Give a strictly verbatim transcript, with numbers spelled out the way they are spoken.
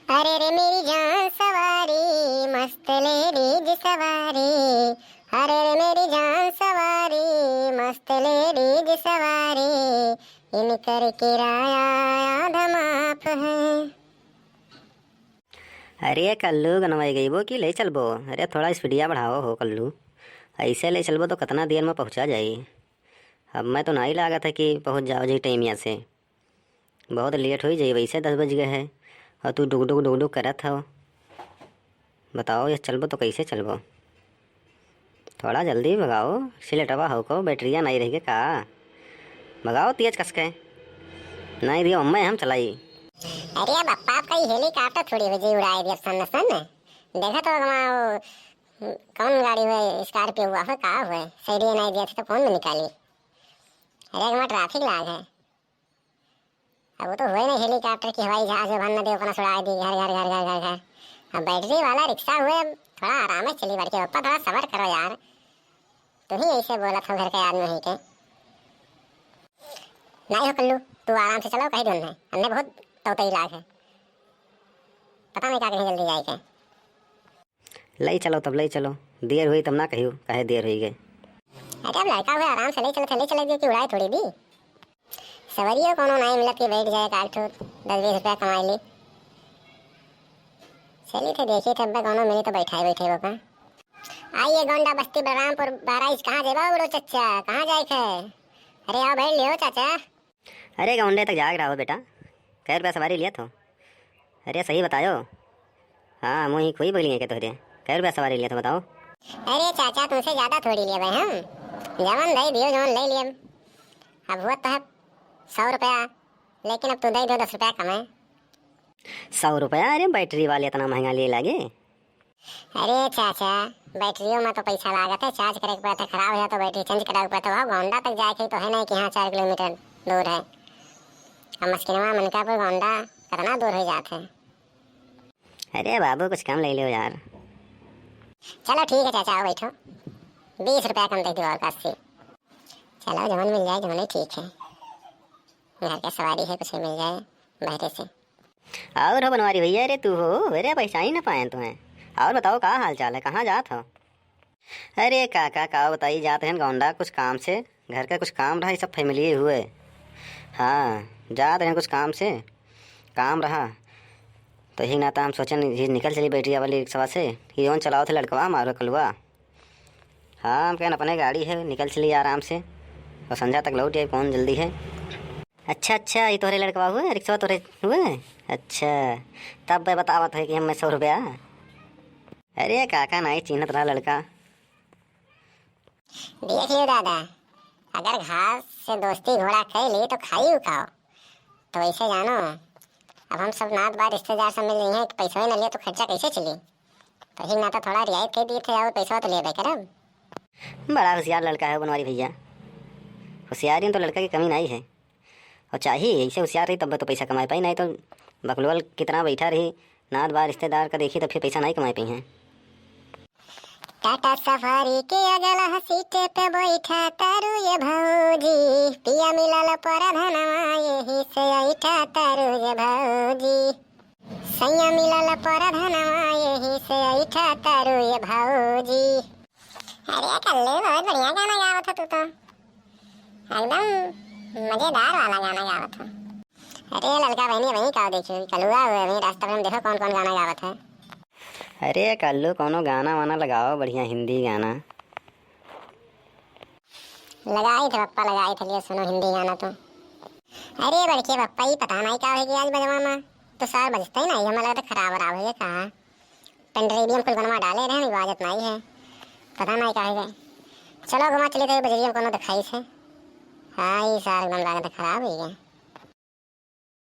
अरे रे मेरी जान सवारी, मस्त लेडीज सवारी। अरे रे मेरी जान सवारी, मस्त लेडीज सवारी। इनकर किराया आधा माफ है। अरे कल्लू, गनवाई गईबो कि ले चलबो? अरे थोड़ा स्पीडिया बढ़ाओ हो कल्लू, ऐसे ले चलबो तो कितना देर में पहुँचा जाई। अब मैं तो नाई लागत है कि पहुँच जाओ जी टाइमिया से। बहुत लेट होइ जाई, वैसे दस बज गए है और तू डुक डुक डुक डुक करत हो। बताओ, ये चलबो तो कैसे चलबो? थोड़ा जल्दी भगाओ, सिलेटवा हो को बैटरिया नहीं रह गए का? भगाओ तेज कस के, नहीं दियो मैं हम चलाई। अरे बप्पा, आपका ये हेलीकॉप्टर थोड़ी हो जी उड़ाए दिया सन सन। देखा तो वहाँ वो कौन गाड़ी हुए, स्कॉर्पियो हुआ हो, का हुए, सही नहीं दिया था तो कौन में निकाली? अरे एक ट्रैफिक लाग है। अब वो तो हुए नहीं हेलीकॉप्टर की हवाई जहाज में भर न दे, अपना सुड़ाए दी घर घर घर घर घर घर। अब बैटरी वाला रिक्शा हुए, अब थोड़ा आराम से चली बढ़ के। पप्पा थोड़ा सबर करो यार, तू ही ऐसे बोलत हो घर के आदमी ही के। नहीं हो कल्लू, तू आराम से चलो, कहीं दूर नहीं, हमने बहुत तोतई लाग है, पता नहीं क्या कहीं जल्दी जाए के। ले चलो तब, ले चलो, देर हुई तब ना कहियो, काहे देर हुई गए। अरे अब लड़का हुए, आराम से ले चलो थे, ले चले दियो कि उड़ाए थोड़ी दी। सवरियो कोनो नाई मिलत कि बैठ जाए, काल ठो दस बीस रुपया कमाई ली। चली थे देखी थे, अब्बे कोनो मिली तो बैठाए बैठे वो का। आइए गोंडा बस्ती बलरामपुर बहराइच, कहाँ जेबा बड़ो चच्चा, कहाँ जाए थे? अरे आओ बैठ लियो चाचा। अरे गौंडे तक जाग रहा हो बेटा, कै रुपया सवारी लिया थो? अरे सही बतायो। हाँ, मुँह ही खोई बोली है के तोहरे। कै रुपया सवारी लिया थो बताओ? अरे चाचा, तुमसे ज्यादा थोड़ी लिए भाई हम, जवन दे दियो जवन ले लिए। अब हुआ तो है सौ रुपया, लेकिन अब तू दे दो दस रुपया कम है। सौ रुपया? अरे बैटरी वाले इतना महंगा लिए लागे। अरे चाचा, बैटरियों में तो पैसा लागत है, चार्ज करे के पड़त है, खराब हो जाए तो बैटरी चेंज करे के पड़त है। वहाँ गोंडा तक जाए के तो है नहीं कि हाँ चार किलोमीटर दूर है। अब मस्किनवा मनकापुर गोंडा कितना दूर हो जात है। अरे बाबू, कुछ कम ले लो यार। चलो ठीक है चाचा, आओ बैठो, बीस रुपया कम दे दो और अस्सी। चलो जवन मिल जाए जवन ठीक है, घर के सवारी है, कुछ मिल जाए बहरे से। और हो बनवारी भैया, अरे तू हो, अरे पहचान ही ना पाए तुम्हें। और बताओ का हाल चाल है, कहाँ जात हो? अरे काका का बताई, जात रहन गोंडा कुछ काम से, घर का कुछ काम रहा, ये सब फैमिली हुए। हाँ, जात रहन कुछ काम से, काम रहा, तो यही नाता हम सोचन ये निकल चली बैटरी वाली रिक्शा से। ये जौन चलाओ थे लड़कवा मारो कलुआ। हाँ, हम कहन अपने गाड़ी है, निकल चली आराम से और संझा तक लौट जाए, कौन जल्दी है। अच्छा अच्छा, ये तोहरे लड़कवा हुए, रिक्शा तोहरे हुए? अच्छा, तब बे बतावत है कि हमें सौ रुपया। अरे काका, नाई चिन्हत रहा लड़का। देख लियो दादा, अगर घास से दोस्ती घोड़ा कर ली तो खाई उकाओ। तो ऐसे जानो, अब हम सब नात बार रिश्तेदार सब मिल रही हैं, पैसा ही न लिए तो खर्चा कैसे चली? तो ही ना तो थोड़ा रियायत कर दिए थे, और पैसा तो लेबे करब। बड़ा होशियार लड़का है बनवारी भैया, होशियारी में तो लड़का की कमी नहीं है। और चाहिए ऐसे होशियार रही तब तो पैसा कमाए पाई, नहीं तो बकलोल कितना बैठा रही, नात बार रिश्तेदार का देखी तो फिर पैसा नहीं कमाए पाई हैं। टाटा सफारी के अगला सीट पे बैठा तारू ये भौजी, पिया मिलल परधनवा यही से ऐठा तारू ये भौजी, सैया मिलल परधनवा यही से ऐठा तारू ये भौजी। अरे कल्लू, बहुत बढ़िया गाना गावत हो तू तो, एकदम मजेदार वाला गाना गावत हो। अरे लड़का बहनी वहीं का देखियो, कलुआ हुए वहीं रास्ता में, देखो कौन कौन गाना गावत है। अरे कल्लू, कोनो गाना वाना लगाओ, बढ़िया हिंदी गाना। लगाई थे पप्पा, लगाई थे, लियो सुनो हिंदी गाना तो। अरे बड़के पप्पा, ये पता नहीं का हो गया आज बजवा में, तो सार बजते ही नहीं, हमें लगा तो खराब वराब हो गया का। पेनड्राइव में कुल गनवा डाले रहे, आवाज इतना ही है, पता नहीं का हो गया। चलो घुमा चले थे बजरिया में कोनो दिखाई से। हाँ, ये सार एकदम लागत खराब हो गया।